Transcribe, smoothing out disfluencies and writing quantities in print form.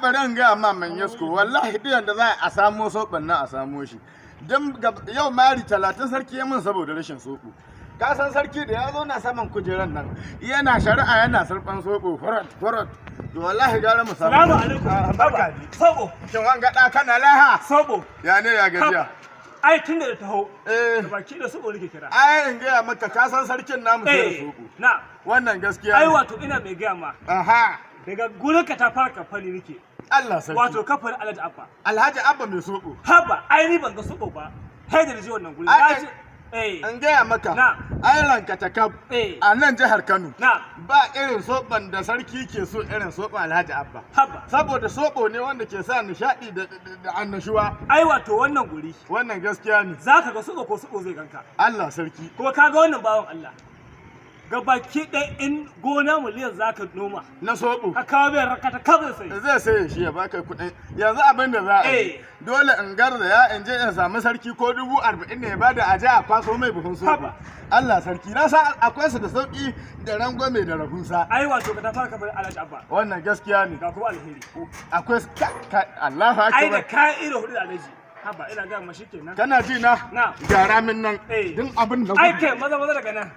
Ai bari in gaya ma Manyasko, wallahi duk yanda za a samo soɓon nan, a samo shi. Don yau mari 30 sarki ya min saboda rashin soɓo. Ka san sarki da ya zo na saman kujeran nan yana shari'a, yana sarfan soɓo farot farot. To wallahi gara mu samu. Salamu alaikum. Ah, barka dai. Sobo. Shin wanga ɗa kana laha? Sobo. Ya ne, ya gajiya? Ai tun da taho. Eh. Da baki da sobo nake kira. Ai in gaya maka, ka san sarkin namu sai da soɓo. Na. Wannan gaskiya Ai ne. wato ina mai gaya ma. Daga gurin ka ta fara kamfani nake. Allah sarki. Wato kafar Alhaji Abba. Alhaji Abba mai soɓo. Haba, ai ni ban ga sobo ba. Sai da je wannan guri. Ai, Na je. Eh. In gaya maka, Na. ai ranka ta kaf a nan jihar Kano Na. ba irin soɓon da sarki ke so irin soɓon Alhaji Abba, Haba. saboda soɓo ne wanda ke sa nishaɗi da annashuwa. Ai wato wannan guri. Wannan gaskiya ne. Za ka ga sobo ko sobo zai ganka. Allah sarki. Kuma ka ga wannan bawan Allah. Gabaki ɗaya in gona miliyan za ka noma. Na soɓo. Ka kawo mai rakata kawai sai. Zai saye shi ya baka kuɗin. Yanzu abin da za a yi, dole in garzaya in je in samu sarki, ko 40,000 ne ya bada a je a kwaso mai buhun soɓo. Haba. Allah sarki, na san akwai su da sauƙi da rangwame da rahusa. Ai wato ka ta fara kafar Alhaji Abba. Wannan gaskiya ne. Ga kuma alheri. Akwai Allahu Ai da akbar. kayan ido hudu da Alhaji. Haba, ina ga ma shikenan. Kana ji na? Na. Gyara min nan. Eh. Duk abin da Ai kai maza maza daga nan.